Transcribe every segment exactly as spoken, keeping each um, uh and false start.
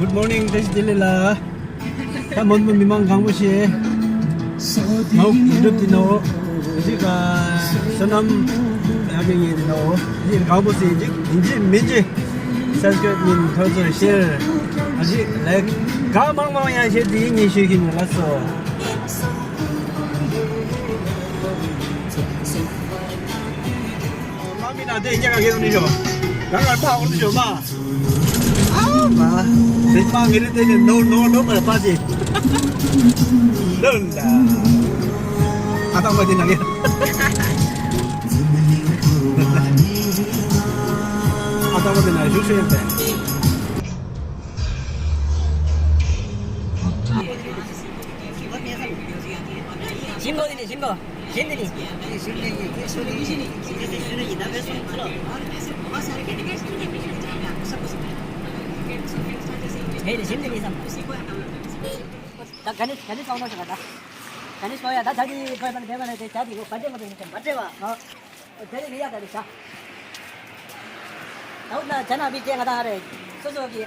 Good morning, བཀྲ་ཤིས་བདེ་ལེགས་ལ། ད་མོན་གྷོ་མི་མང་གང་པོ་ཞིག་ནོ་ཡུ་ཊུབ་དེ་ནོ་ཅིག་ག་སོ་ནམ་ཡག་གི་ཡིན་ནོ་ཅིག་གང་པོ་ཞིག་ཅིག་ཡིན་གཅིག་མིན་གཅིག་སབ་སི་ཀ་རེབ་མིན་ཐོར་ཚོར་ཤེར་ཨ་ཅིག་ལའིཀ་ག་མང་མང་ཡང་བྱེད་དེ་ཡིན་ངེས་ཤོད་ཀྱི་ནོ་ལ་སོ། མ་མི་ན་དེ་རྒྱ་ག་གེ་ནི་ཞོ། ག་ག་ཕ་འོ་ནི་ཞོ་མ། ཨ་མ། དེ་མ་ངེ་རེ་དེ་ནི་ནོ་ནོ་ནོ་མ་པ་ཅི། ལོན་ད། ཨ་ཏང་མ་དེ་ན་གེ། ཨ་ཏང་མ་དེ་ན་ཞུ་ཤེས་ཡིན་པས། ཞིམ་གོ་དེ་ནི་ཞིམ་གོ། ཞིམ་དེ་ནི། ཧེ་ནི་ཞིམ་དེ་ནི་བསམ། ད་ག་ནི་ག་ནི་སོང་ནོ་ཞིག་ད། ག་ནི་སོང་ཡ་ད་ད་དེ་ཕོ་ཡ་ད་དེ་བ་ནི་དེ་བ་ནི་དེ་ད་དེ་གོ་བ་དེ་མ་དེ་ནི་བ་དེ་བ། དེ་ནི་ཡ་ད་དེ་ཤ། ད་འོ་ན་ཇ་ན་བི་ཅེ་ང་ད་རེ། སོ་སོ་གི་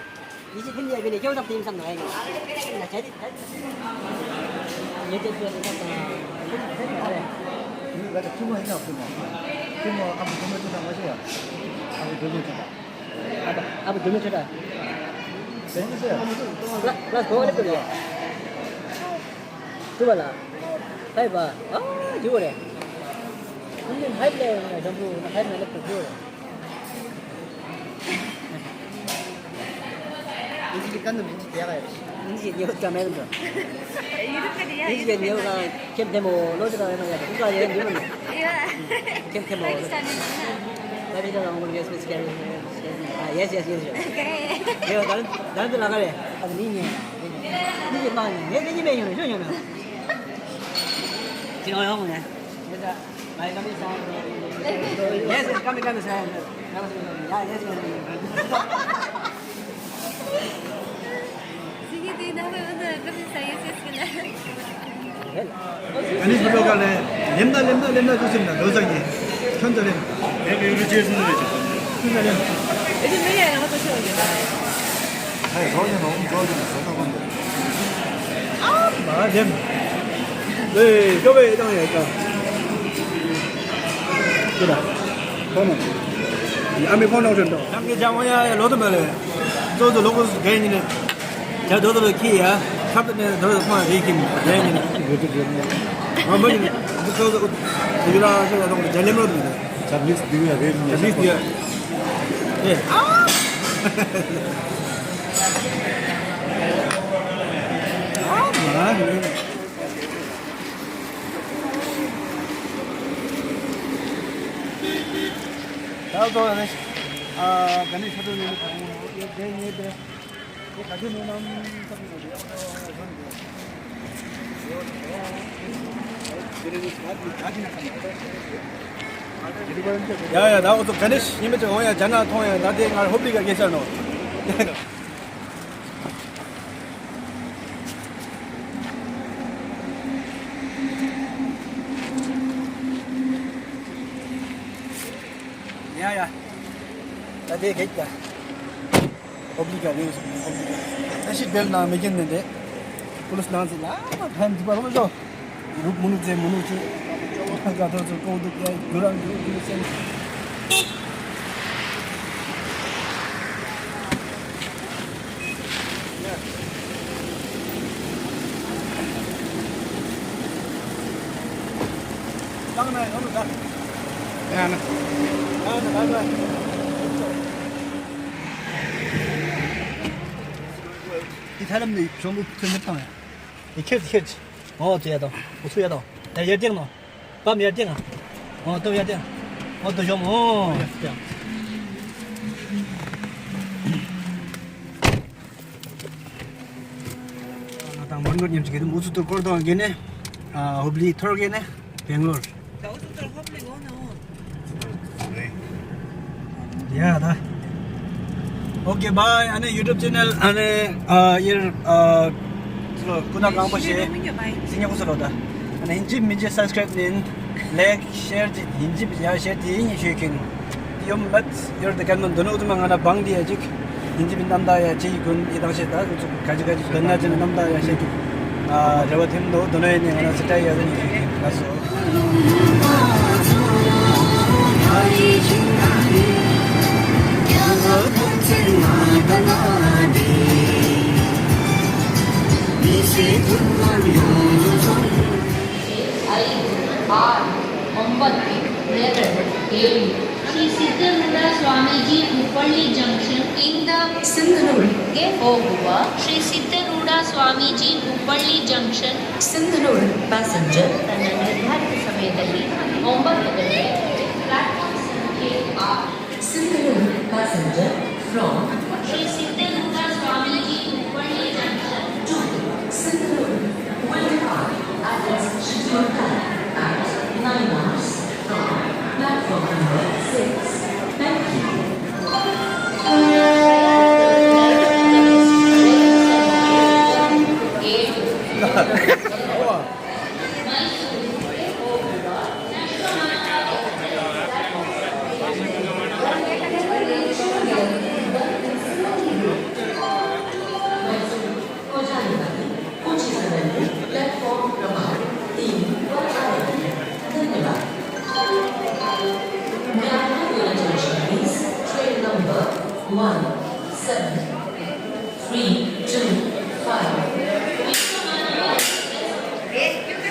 ཡི་ཅི་ཕིན་ཡ་བི་ནི་ཀྱོ་ད་ཕིན་སམ་ནོ་ཡ་ནི། ན་ཇ་དེ་ད་དེ། ཡེ་དེ་ཚོ་དེ་ད་ད་ཕིན་ཡ་རེ། ཡུལ་ལ་ད་ཁྱིམ་མ་ཡིན་ན་ཁྱིམ་མ། ཁྱིམ་མ་ཨ་མ་ཁྱིམ་མ་ཁྱིམ་མ་མ་ཤེས་ཡ། ཨ་མ་ཁྱིམ་མ་ཁྱིམ་མ། ཨ་ད་ཨ་མ་ཁྱིམ་མ་ཁྱིམ་མ། ལ་ལ་གོ་ལེ་གོ་ལེ། ཐུབ་པ་ལ། ཧའི་པ། ཨ་ཡོད་རེད། ཁོང་ཚོས་ཧའི་ལས་ཡོང་ན་འཇམ་པོ་ཧའི་མ་ལབ་ཏུ་ཡོད་རེད། ཨིན་ཇི་གི་ཀ་ནུ་ཨིན་ཇི་དེ་ག་ཡོད། ཨིན་ཇི་ཉེ་བོ་ཀ་མེད་འགྲོ། ཨིན་ཇི་ཉེ་བོ་ཀ་ཁྱེད་དེ་མོ་ལོ་ཅི་ཀ་ཡོད་ན་ཡ་ཏུ་ཀ་ཡོད་འགྲོ་ནི། ཁྱེད་དེ་མོ་ལོ་ཅི་ཀ་ཡོད་འགྲོ། Yes, yes, yes, yes. ཡོད་ད་ད་ད་ད་ལ་ག་རེད། ཨ་ནི་ཉེ་ཉེ་ཉེ་མ་ཉེ་ཉེ་ཉེ་མེད་ཡོད་ནི་ཤོད་ཉོ་ནི། ཅི་ཡོང་ཡོང་ནི། Yes, yes, come, come, sir. Yeah, yes, yes. ཨ་ནི་བི་ལོ་ག་ལེ། ལེམ་ད་ལེམ་ད་ལེམ་ད་ཅུ་སིམ་ད་ལོ་ཟ་གི། ཁྱོད་ཚོ་ལེམ། ལེམ་ཡོད་རུ་ཅེ་སུ་ནི་རེད། ཁྱོད་ཚོ་ལེམ། ཨེ་ཅི་མི་ཡ་ཡང་ལ་ཁོ་ཆོ་ཡོད་ད། ཧའི་རོ་ཉན་ནོ་ཛོ་ཉན་ནོ་ཟོ་ཏོ་གོན་ཏེ། ཨ་མ་ལེམ། ཨེ་ཀོ་བེ་དང་ཡ་ཀ། ཀི་ད། ཁོ་ནོ། ཨ་མི་ཁོ་ནོ་ཅན་ཏོ། ཡང་གི་ཇང་ཡ་ཡ་ལོ་དུ་མ་ལེ། ཛོ་ཛོ་ལོ་ཀོ་སི་གེ་ཉི་ནེ། ཇ་དོ་དོ་ལོ་ཁི་ཡ། ཁབ་ཏུ་ནེ་དོ་དོ་ཁོ་རི་ཁིམ་གེ་ཉི་ནེ། ཡོ་ཏུ་ཇོ་ནེ། ཨ་མ་ཉི་ནེ། ཛོ་ཛོ་ཛོ་ཡུ་ར་ཤ་ཡ་དོ་ཇ་ལེམ་རོ་ནེ། ཇ་མིག་སི་དུ་ཡ་རེ་ཉི་ནེ། ཇ་མིག་སི་དུ་ཡ། ཨེ། ཨ་མ། ད་ལྟ་ནས་ཨ་ག་ནས་ཆ་དོ་ནས་ག་རེ་ཡོད་དེ་ངེས་དེ་དེ་ག་དུས་ནས་ནམ་ཐག་ནས་ཡོད་ཡ་ཡ་ད་འོ་ཚོ་ག་ནས་ཉི་མ་ཅིག་འོང་ཡ་ཇ་ན་ཐོང་ཡ་ད་དེ་ང་ཧོབ་ལི་ག་གེ་ཆ་ནོ། ཡ་ཡ། ད་དེ་གེགས་ད། ཨོབ་ལི་ག་རེད་ཟེར་ནས་ཨོབ་ལི་ག་ད་ཤི་བདེར་ནང་མེ་རྒྱན་ནས་འདས། ཀུ་ལུས་ནང་ཟེར་ལ་ཨ་མ་ཕན་འདི་པར་མ་ཤོག་རུབ་མུ་ནུ་ཙེ་མུ་ནུ་ཙེ། ཁ་ཁ་ཐོར་ཚོ་ཀོ་དུ་ཡ་རྒྱུ་རང་རྒྱུ་རྒྱུ་སེམས། འདི་ཐ་ལམ་ནས་གཞུང་ལུགས་ཐོན་མི་བཏང་ཡ། འདི་ཁྱེར་ཁྱེར། ཨོ་ཙི་ཡ་དང་འུ་ཚུ་ཡ་དང་། ཡ་ཡར་སྟེང་ནང་། པམ་ཡར་སྟེང་ང་། ཨོ་སྟོབས་ཡར་སྟེང་། ཨོ་སྟོབས་ཞོམ་ཨོ། ཡར་སྟེང་། ང་དང་མོན་གྷོ་མཉམ་གཅིག་གི་མུ་ཚུ་ཏུ་སྐོར་དང་གི་ནས། ཨ་ཧོབ་ལི་ཐོར་གི་ནས་བེང་ལོར། ཡ་ད། ཨོ་ཀེ་བྷའི། ཨ་ནི་ཡུ་ཊུབ་ཅེ་ནལ་ཨ་ནི་ཨ་ཡར་ཨ་ཚོ་ཀུན་ན་གང་པོ་ཞེས་ཟིན་ཉོ་ཁུ་སོ་ལོ་ད། ཨ་ནི་ཡིན་གཅིག་མིན་གཅིག་སབ་སི་ཀ་རེབ་ནིན། ལའིཀ་ཤེར་གཅིག་ཡིན་གཅིག་ཡ་ཤེར་དེ་ཡིན་ཤོད་ཀིན། ཡོམ་མད་ཡོར་དེ་ཀན་མ་འདོན་ཨུ་ཏུ་མ་ང་ན་བང་དེ་ཡ་གཅིག་ཡིན་གཅིག་མིན་རྣམ་དག་ཡ་ཅི་ཡི་ཀུན་ཡི་དང་ཤེས་ད་ཁོ་ཚོ་ག་ཅི་ག་ཅི་དོན་ན་ཅི་ན་རྣམ་དག་ཡ་ཤེས་ཀྱི། ཨ་རེ་བ་ཐེམ་དོ་དོ་ན་ཡིན་ནི་ང་ན་སི་ཏྲ་ཡ་ཟ་ནི་ཡིན་ལ་སོ། I R ஒன்பது, ஏழு. Shri Siddharoodha Swamiji, Hubballi junction. ಇಂದ ಸಿಂಧನೂರಿಗೆ ಹೋಗುವ Shri Siddharoodha Swamiji Hubballi junction Sindhanur passenger ತನ್ನ ನಿರ್ಧಾರಿತ ಸಮಯದಲ್ಲಿ ಒಂಬತ್ತು ಗಂಟೆ ಪ್ಲಾಟ್‌ಫಾರ್ಮ್ ಸಂಖ್ಯೆ ಆರು Sindhanur passenger from Shri Siddharoodha Swamiji Hubballi junction to Sindhanur will depart at its scheduled time at nine hours from platform number six. Thank you. Platform क्रमांक तीन पर आ रही है। धन्यवाद। May I have your attention, please? Train number one seven three two five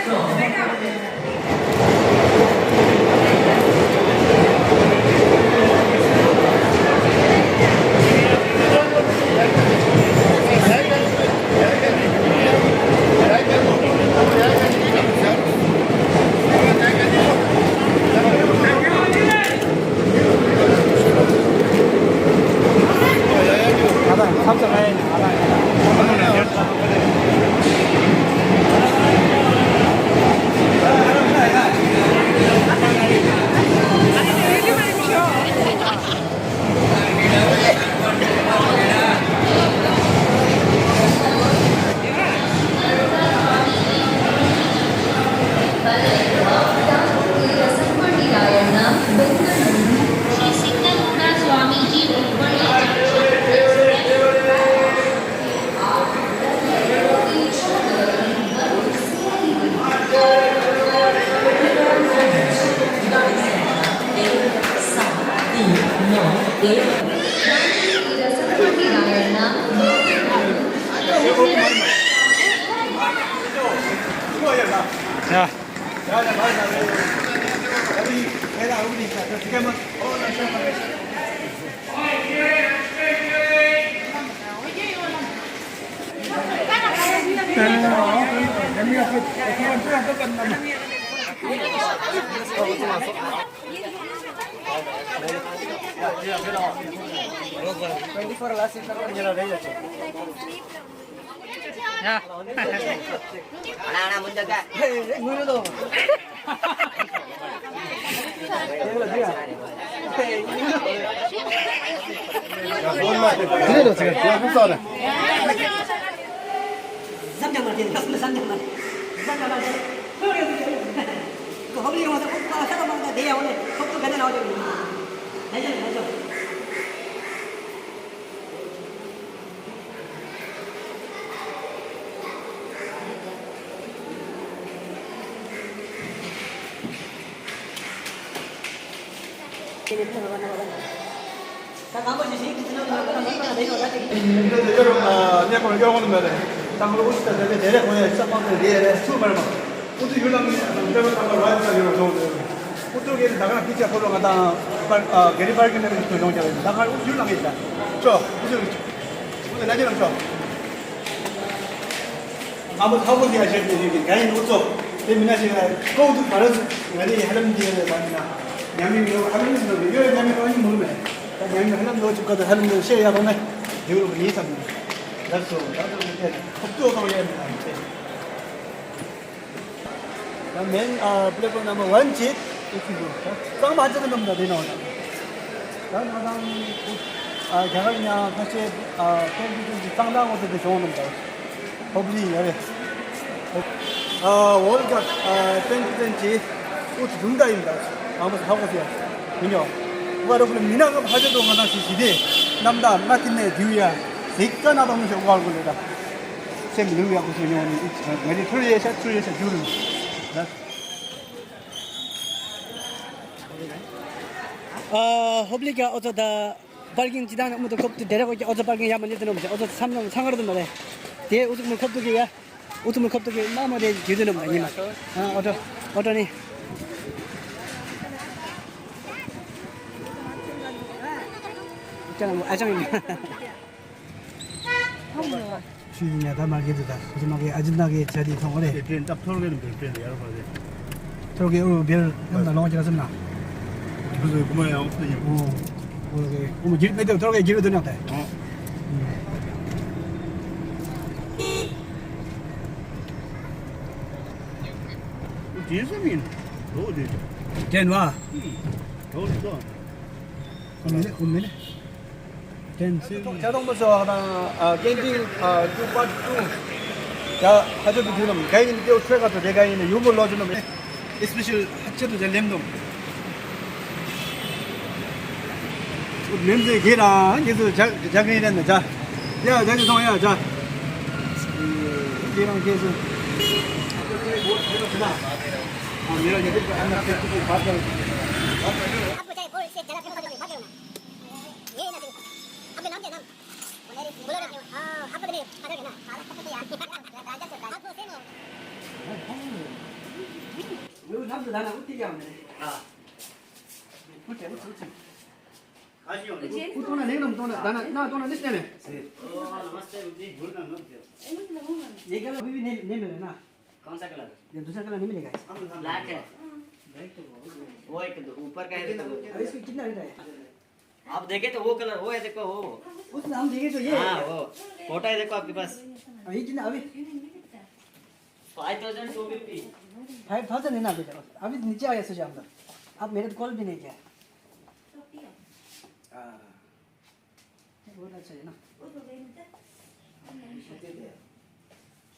from Shri सिद्धरूढ़ा स्वामीजी Hubballi junction express. 야. ཨུ་ཚུགས་ཡོད་ལ་ངས་ད་ག་རང་ཕི་ཅི་ཨར་ཕོར་ལ་བ་ཡོད་ཀྱང་ཡོད་རེད། ཨུ་ཚུགས་ཀྱི་ད་ག་རང་ཕི་ཅི་ཨར་ཕོར་ལ་བ་ཡོད་ཀྱང་ཡོད་རེད། ཨུ་ཚུགས་ཀྱི་ད་ག་རང་ཕི་ཅི་ཨར་ཕོར་ལ་ང་དང་པར་ཨ་གེ་རི་པར་ཀིང་ལ་མི་ཚོ་ཡོང་ཀྱང་རེད། ད་ག་རང་ཨུ་ཚུགས་ལ་ངས་ད་ཅོ་ཨུ་ཚུགས་ཀྱི་ཨུ་ཚུགས་ལ་ཅི་ལ་ཅོ། ང་མོ་ཚ་བོ་ཟེར་ཡ་ཞེས་པའི་ཡིན་གྱི་ག་ཡིན་ཨུ་ཚུགས་དེ་མི་ན་ཞིག་ལ་ཀོ་ཨུ་ཚུགས་ག་རང་ཚུགས་ང་ནི་ཧ་ལམ་འདི་ཡོད་རེད། ད་མི་ན་ཉམས་མི་མི་ཧ་ལམ་ནི་ཟིན་ལ་ཡོད་ཉམས་མི་ལ་ཡིན་མུར་མེད། ད་ཉམས་མི་ཧ་ལམ་ལོ་ཅིག་ཀ་ད་ཧ་ལམ་ནི་ཤེས་ཡ་རོགས་མེད། དེ་རུ་ཡིན་བསམ་ནས་ལབ་སོང་། ད་ཚོ་མི་ཐད་ཁོབ་ཏོ་གཏོང་ཡས་མེད་ཨ་མི་ཚེ། ད་མེན་ཨ་པླེ་ཊི་ཕོམ་ནམ་བར་ཝན་བྱེད་ཨེ་ཁི་འདུག་གཙང་མ་ཅི་ལ་འདུག་ད་དེ་ནང་ད་ང་དང་ཨ་རྒྱ་གར་ཡང་ཁ་ཤས་ཨ་ཀེམ་པི་ཅན་གྱི་གཙང་མདའ་ངོ་ཚ་དེ་བྱུང་འདུག་ད་ཧོབ་ལི་ཡ་རེད། ཨ་ཝོལ་ཀབ་ཨ་ཏན་ཏན་གྱི་ཨུ་ཐུ་དུང་ད་ཡིན་ད་ཨ་མོ་ཧ་གོ་ཟེར་མི་ཉོ། བར་ཁུལ་མི་ནག་གི་ཕ་ཆ་དུ་ང་ནང་ཞིག་ཞི་བདེ་རྣམ་དག་ན་ཀི་ནས་དེའུ་ཡ་ཟིག་ཀ་ན་དང་མི་ཤོག་བར་ཁུལ་ལ་སེམས་ལུས་ཡག་པོ་སོ་ཡོང་ནི་ང་རེ་ཐུར་ཡེ་ཤ་ཐུར་ཡེ་ཤ་རྒྱུ་རུ། ཨ་ཧོབ་ལི་ག་ཨོ་ཙོ་ད་པར་ཀིང་ཅི་དང་ནི་མུ་ཏོ་ཁོབ་ཏུ་དེ་ར་གོ་ཀྱ་ཨོ་ཙོ་པར་ཀིང་ཡ་མ་ནི་དུ་ནོ་མ་ཅ་ཨོ་ཙོ་མཚམས་ནང་མཚམས་གར་དུ་མ་རེད། དེ་ཨུ་ཚུགས་མུ་ཁོབ་ཏུ་གི་ཡ། ཨུ་ཚུགས་མུ་ཁོབ་ཏུ་གི་མ་མ་རེད་རྒྱུ་དུ་ནོ་མ་ཉི་མ། ཨ་ཨོ་ཏོ་ཨོ་ཏོ་ནི། ཅང་ཨ་ཅང་ཡིན། ཆུ་ཡིན་ཡ་ད་མ་གི་དུ་ད་ཁོ་ཚོ་མ་གི་ཨ་ཇི་ན་གི་ཆ་དེ་ཐོང་རེད། དེ་ཏྲེན་ཏབ་ཐོར་གི་རེད་ཏྲེན་ཡར་བ་རེད། ཐོར་གི་ཨུ་བེར་ཡང་ན་ལོང་ཅི་ར་སེམས་ན། ཁོ་ཚོ་གོ་མ་ཡང་ཨུ་ཚོ་ཡིན། ཨོ་ཨོ་གི་ཨུ་མ་གྱིར་མེད་དུ་ཐོར་གི་གྱིར་དུ་ནག་ཏེ། ཨོ། ཨུ་ཇི་སུ་མིན། ཨོ་དེ། ཏྲེན་བ། ཨུ་ཨུ་ཨུ། ཨུ་མི་ནེ་ཨུ་མི་ནེ། ཏྲེན་སི། ཇ་དང་པོ་ཟེར་བ་དང་ཨ་ཀན་ཏིང་ཨ་ཀུ་པར་ཀུ། ཇ་ཧ་ཅང་གི་དུས་ལམ་ག་ཡིན་ཏེ་འཕྲོས་ཁ་ཐོ་དེ་ག་ཡིན་ཡུ་མོ་ལོ་ཅི་ནམ་ཨེ་སི་པེ་ཤལ་ཧ་ཅང་དུ་ཇ་ལེམ་དོམ། ལེམ་དེ་གེ་ར་ངེ་ཚོ་ཇ་ཇ་གི་རེད་ན་ཇ། ཡ་ཇ་གི་ཐོང་ཡ་ཇ། གེ་རང་གེ་ཚོ། ཨ་མི་ར་ཉེ་དུ་ཨ་ན་ཁེ་ཁུ་ཁུ་བར་དར། आपको चाहे बोल से जरा क्यों कर दो, भाग जाओ ना। ये ना, अपने नाम क्या नाम? बोलो ना। हाँ, आपको तो नहीं, पता है ना? आपको तो यार, राजा से राजा। आपको सेम हो। वो नाम तो दाना उठी गया मैंने। हाँ। कुछ है, कुछ, कुछ। आज ही हो। वो तो ना, नहीं, ना, तो ना, दाना, ना, तो ना, नहीं, नहीं। ओ, नमस्ते, जी। बोलना, नमस्ते। ये क्या, अभी भी नहीं, नहीं मिला ना? कौन सा कलर? ये दूसरा कलर नहीं मिलेगा इसका? ब्लैक है। ब्लैक तो बहुत है। वो एक दो, ऊपर का है, देखो। अरे, इसमें कितना रहता है? आप देखे तो वो कलर, वो है, देखो, वो। उसमें हम देखे तो ये हाँ, है। वो। फोटो है, देखो, आपके पास। अभी कितना, अभी? Five thousand two fifty। Five thousand है ना, बेटा? अभी नीचे आया, सोचा हम लोग। आप मेरे को कॉल भी नहीं किया। हाँ। बहुत अच्छा है ना?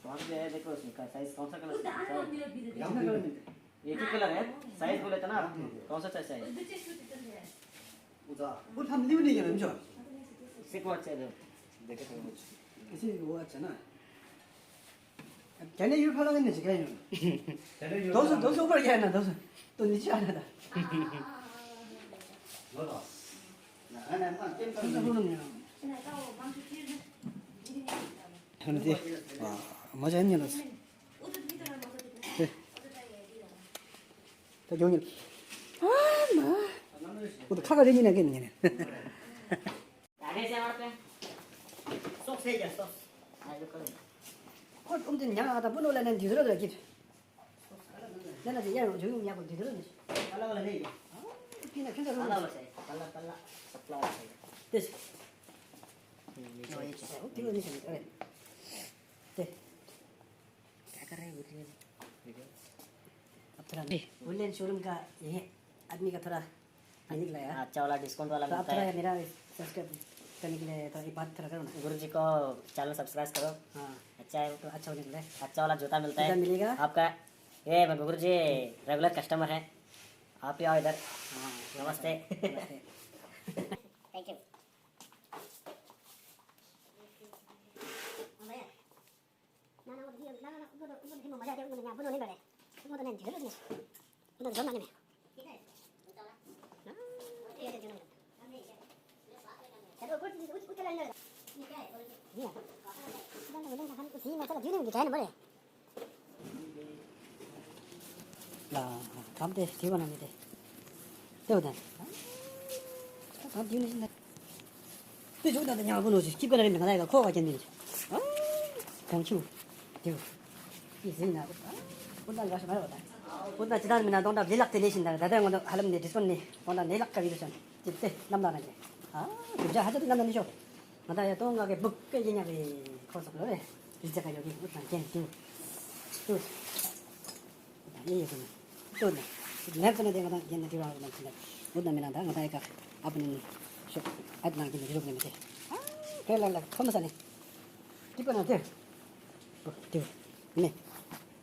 स्वाद भी है, देखो उसमें का साइज कौन सा कलर चाहिए? कितना कलर मिलता है? एक ही कलर है, साइज बोले थे ना आप, कौन सा चाहिए साइज? वो हम न्यू नहीं है ना, जो। सिक्स वाट चाहिए, देखो तो। इसी वो अच्छा ना? क्या नहीं, ये फला नहीं चाहिए, क्या नहीं? दो सौ, दो सौ ऊपर क्या है ना, दो सौ। तो नीचे आना था। ཐོན་ཏེ། མ་བྱ་ཉན་ལ། ད་ཡོང་ཉན། ཨ་མ། འོ་ད་ཁ་ཁ་རེ་ཉན་ན་གན་ཉན། ཁོ་ཨུམ་དེ་ཉ་ཨ་ད་བུ་ནོ་ལ་ནན་དུས་རོ་ལ་གིབ། ལ་ན་དེ་ཡར་རོ་ཇུ་ཡུམ་ཡག་པོ་དུས་རོ་ནི། ཨ་ལ་ལ་ནི། ཨ་ཏི་ན་ཁྱོད་ཚ་རོ་ནི། ཨ་ལ་ལ་ཨ་ལ་ལ་ཨ་ལ་ལ། དེ། ཨོ་ཡེ་ཅི་ཨོ་ཏི་རོ་ནི་ཤ་ནི་ཨ་རེ། དེ། क्या कर रहे हैं वुडलैंड? अब थोड़ा वुडलैंड शोरूम का ये है, आदमी का थोड़ा। पहले अच्छा वाला डिस्काउंट वाला तो आप मिलता थोड़ा है। मेरा सब्सक्राइब करने के लिए थोड़ा एक बात थोड़ा करो ना। गुरु जी को चैनल सब्सक्राइब करो। हाँ। अच्छा है। तो अच्छा होने के लिए अच्छा वाला जूता मिलता है। जूता मिलेगा। आपका ये गुरु जी रेगुलर कस्टमर है। आप ही आओ इधर। हाँ। नमस्ते। नमस्ते। Thank you. ना, ना, वो, ना, ना, ना, वो तो, वो तो मजा आ गया, वो तो यहाँ, वो तो नहीं बढ़े। वो तो नहीं, झेल नहीं। वो तो जोर मांगे नहीं। ना, ये तो जोर मांगे। चलो, कुछ, कुछ, कुछ चला नहीं। ये क्या है? ये है। ना, ना, ना, हम कुछ ही मसाला जीने में दिखाए ना बड़े। ལ། ཁམས་དེ་དེ་བ་ན་མི་དེ། དེ་བ་དང་། ད་དེ་ནི་ཤིན་ད། དེ་ཇོ་ད་དེ་ཉག་གོ་ནོ་ཞིག་སྐྱིབ་ཀ་ན་རིམ་ང་ད་ཡ་ཁོ་བ་ཀྱན་དེ། གང་ཆུ། དེ་བ། དེ་ཟིན་ན། ཨོ་ད་འགའ་ཤ་མ་ར་བ་ད། ཨོ་ད་ཅི་ད་མི་ན་གདོང་ད་ལེ་ལག་དེ་ལེ་ཤིན་ད་ད་ད་ང་ད་ཧ་ལམ་ནས་དྲི་སོན་ནས་ཨོ་ད་ལེ་ལག་ཀ་བི་རུ་སོན། དེ་དེ་ནམ་ལ་ན་གི། ཨ། དུ་ཇ་ཧ་ཅ་དུ་ནམ་ལ་ནི་ཤོ། ང་ད་ཡ་ཏོ་ང་གི་བུག་ཀེ་ཡིན་ཉག་གི་ཁོ་སོག་ལོ་རེ། རི་ཅ་ཀ་ཡོ་གི་ཨོ་ད་ཀྱན་དེ་བ། དེ་བ། ད་ཨེ་ཡོད་ན། ལྟོས་ན། ལེབ་ཙ་ན་དེ་ང་དང་རྒྱན་ན་དྲི་བ་ལ་ཅི་ལ། འོ་ད་མི་ན་ད་ང་དང་ཨེ་ཀ་ཨ་པ་ནི་ནི་ཤོག་ཨ་ནང་གི་ནི་རི་རུག་ནི་མི་དེ། ཨ་ཁེ་ལ་ལ་ཁོ་མ་ས་ནི། ཏི་པ་ན་དེ། ཨོ་དེ། ནི།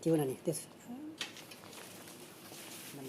དེ་བ་ན་ནི་དེ་སུ། ནམ་ན།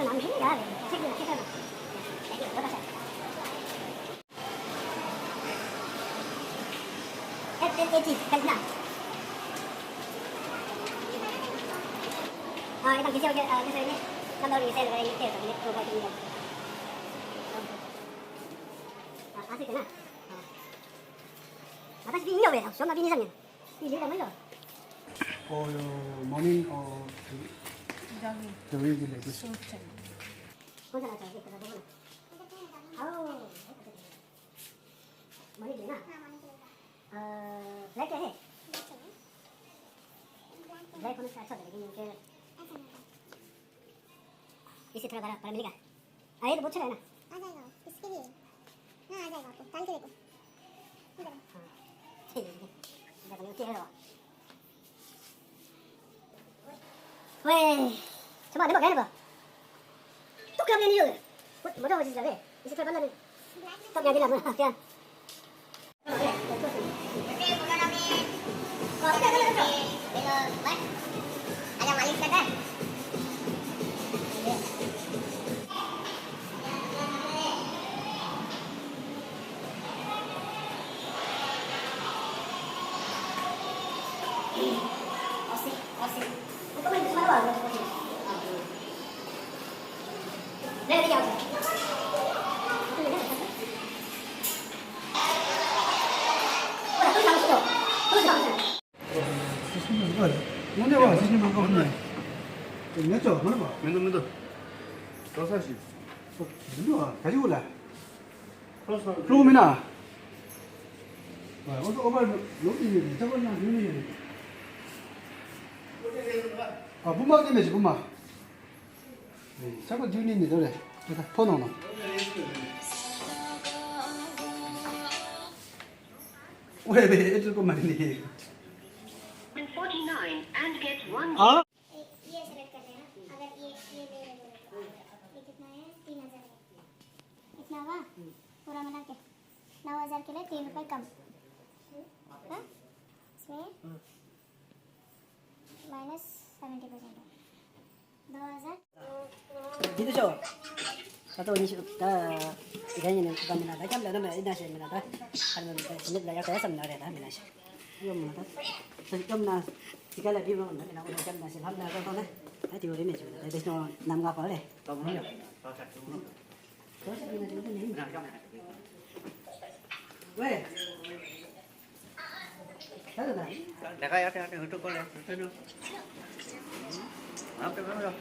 ཚོ་ནང་མི་ཡོད་རེད། ཁྱེད་ཀྱི་ཁྱེད་ཚོ་ནང་། ཨེ་ཨེ་ཨེ་ཅི་ཕན་ན། ཨ་ཨེ་དང་ཁྱེད་ཚོ་ཁྱེད་ཚོ་ནི་རྣམ་པར་ཡོད་སའི་ལ་ཡོད་དེ་དང་ནི་ཐུག་པ་ཅིག་ཡིན། ཨ་ཨ་སི་དེ་ན། ཨ་ད་ཅི་ཡིན་ཡོད་པས་ཞོ་ན་དེ་ནི་ཟ་ནི། དེ་ལས་ད་མ་ཡོད། Oh, your morning or the, the way you like this. कौन सा लाचा है? एक तरह का बोलो। आओ। मॉर्निंग है ना? हाँ, मॉर्निंग है। अ, ब्लैक क्या है? ब्लैक है। ब्लैक होने से अच्छा होता है, लेकिन इनके ऐसा नहीं होता। इससे थोड़ा बड़ा, बड़ा मिलेगा। अरे, ये तो बहुत छोटा है ना? आ जाएगा, इसके लिए। हाँ, आ जाएगा आपको, डाल के देखो। इधर। हाँ। ठीक है, ठीक है। इधर बने, होती है वो। वे, चमा, देखो, क्या है वो? तो क्या नहीं हो? मजा हो जिस जगह। इसे क्या बंदा नहीं? तो क्या दिला, क्या? ये, ये सेलेक्ट कर देना। अगर ये, ये ले रहे हो तो। ये कितना है? तीन हज़ार है। इतना हुआ? पूरा मिला के नौ हज़ार के लिए तीन रुपए कम। हाँ? इसमें माइनस सेवेंटी परसेंट है। दो हज़ार। འདི་དུ་ཆོ། ད་ལྟ་ཉི་ཤུ་ད། རྒན་ཡིན་ནས་ད་མི་ན་ད་ཁྱམས་ལ་ན་མ་ཨེ་ན་ཤེས་མི་ན་ད། ཨ་ནི་ད་ནུབ་ལ་ཡག་ད་ཡ་བསམ་ན་རེད་ད་མི་ན་ཤེས། ཡོམ་ན་ད། ད་ཡོམ་ན། དེ་ག་ལ་བི་བ་ན་ན་འོ་ཁྱམས་ན་ཤེས་ལྷམ་ན་རོ་ཐོང་ན། ད་དེ་བོ་རེ་མེད་ཆུ་ད་དེ་ཆོ་ནམ་ག་པ་རེད། ད་མི་ཡོད། ད་ཆ་ཆུ་མི་ཡོད། ལས་ཀ་ཡག་ཐལ་ཐལ་ཧུ་ཀྲུག་གོ་ལེ་ཧུ་ཀྲུག་ནོ། ང་པེ་ང་ཡོ།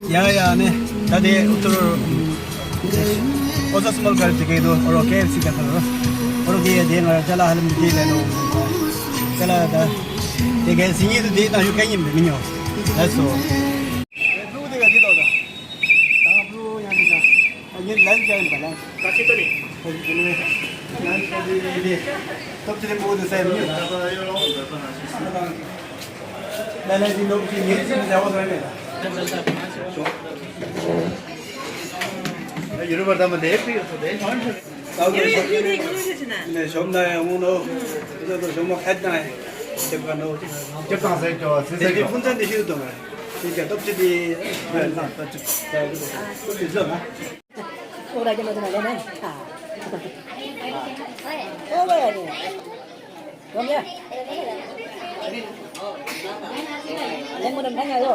ཡ་ཡ་ནི་ད་དེ་ཨུ་ཐུར། ཨོ་ས་སི་མོལ་ཁར་ཅིག་གི་དུ་ཨོ་རོ་ཀེ་ཨེཕ་སི་ག་ཁར་ཨོ་རོ་གེ་དེ་ང་ཅ་ལག་ཧ་ལམ་དེ་ལས་ནོ། ཅ་ལག་ད་དེ་གའི་སི་ཉིད་དུ་དེ་ད་ཞུ་ག་ཉིམ་མི་ཉོ། ལ་སོ། ལུ་དེ་ག་དེ་དོ་ད། ད་ལུ་ཡང་དེ་ད། ཉིན་ལན་ཅན་པ་ལན། ད་ཅི་ཏོ་ནི། ད་ཅི་ཏོ་ནི། ལན་ཅན་དེ་དེ། ཏོབ་ཅི་དེ་མོ་དེ་སེ་མི། ལན་ལན་དེ་ནོ་ཅི་ཉིན་ཅི་མི་ཟ་བ་ཟ་མེད་ད། ཡུ་རོབ་པར་ད་མ་དེ་པི་ཡོད་སོ་དེ་ཆོན་ཆོན། ད་ཡུ་རོབ་ཡུ་རོབ་ཡུ་རོབ་ཆེ་ཆེ་ན། ནས་ཞོམ་ན་ཡང་ངུ་ནོ། ད་ཞོམ་མ་ཁད་ན་ཡང་ཁྱེད་པ་ནོ། ཁྱེད་པ་ཟེར་ཀྱོ་ཟེར་ཟེར་ཀྱོ། ཕུན་ཚན་འདི་ཤུལ་དུ་མ། ཁྱེད་ཀྱ་སྟོབས་ཆེ་དེ། ད་ད་ཅིག་ད་ཅིག་ཟོ་ན། ཨོ་ར་ཀྱ་མ་ཟོ་ན་ལེ་ན། ཨོ་བ་ཡ་ནི། ཡོང་ཡ། ལེ་མོ་དང་ཐང་ཡ་ཡོ།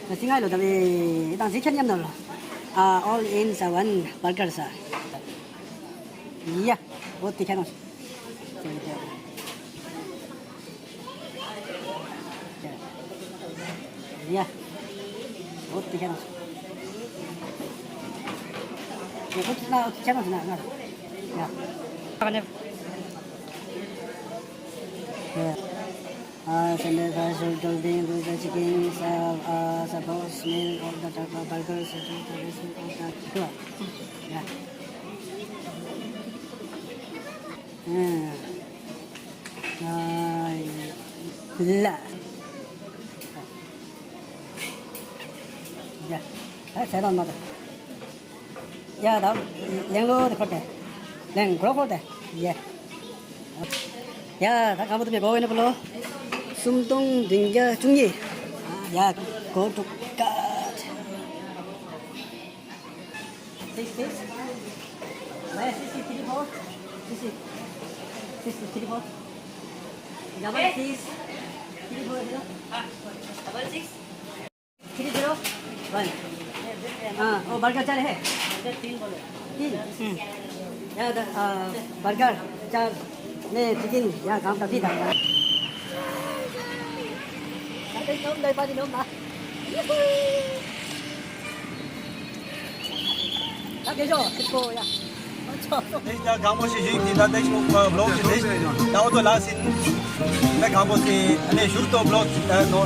ང་སི་ང་ལོ་ད་བེ་དང་སི་ཁྱབ་མཉམ་ནོ་ལོ། ཨ་all in one burger ས། ཡ། འོ་དེ་ཁྱ་ནོ། ཡ། འོ་དེ་ཁྱ་ནོ། ཡ་འོ་དེ་ཁྱ་ནོ་ན་ང་། ཡ། Uh, send the first to the chicken, uh, uh, suppose smell of the burger, settle the rest of the yeah. Uh, uh, la. Yeah. That's it, I'm not. ཡ་ད་ལེང་ལོ་དེ་ཁོ་དེ། ལེང་གོ་ཁོ་དེ། ཡ། ཡ་ད་གང་པོ་དེ་མེད་གོ་ཡིན་ན་པོ་ལོ། སུམ་སྟོང་བདུན་བརྒྱ་བཅུ་གཉིས། ཡ་go to card. This, this. Where is this three four? This is, this is three four. Double six. Three four zero. Double six. Three zero one. हाँ, वो बर्गर चार है? बर्गर तीन बोलो। तीन? हम्म। यार, आ, बर्गर चार, मैं चिकन, यार, काम करती था। ད་གང་པོ་ཞིག་ཞིག་གི་ད་ལྟ་ཞིག་བློག་ཅིག་ལས་ད་འོ་ཚོ་ལ་སྲིན་ད་གང་པོ་ཞིག་ཨ་ནེ་ཞུར་ཏོ་བློག་ཅིག་ད་ནོ་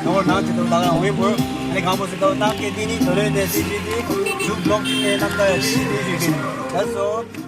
ནོར་ནང་ཅིག་ཏུ་ད་གང་འོས་པོ་ཨ་ནེ་གང་པོ་ཞིག་ད་ནང་གི་དེ་ནི་དོ་རེ་དེ་སྲིད་ཞིག་དེ་ཞུ་བློག་ཅིག་ནས་ནམ་ད་ཡ་ཞིག་དེ་ཞིག་གི་ད་སོ།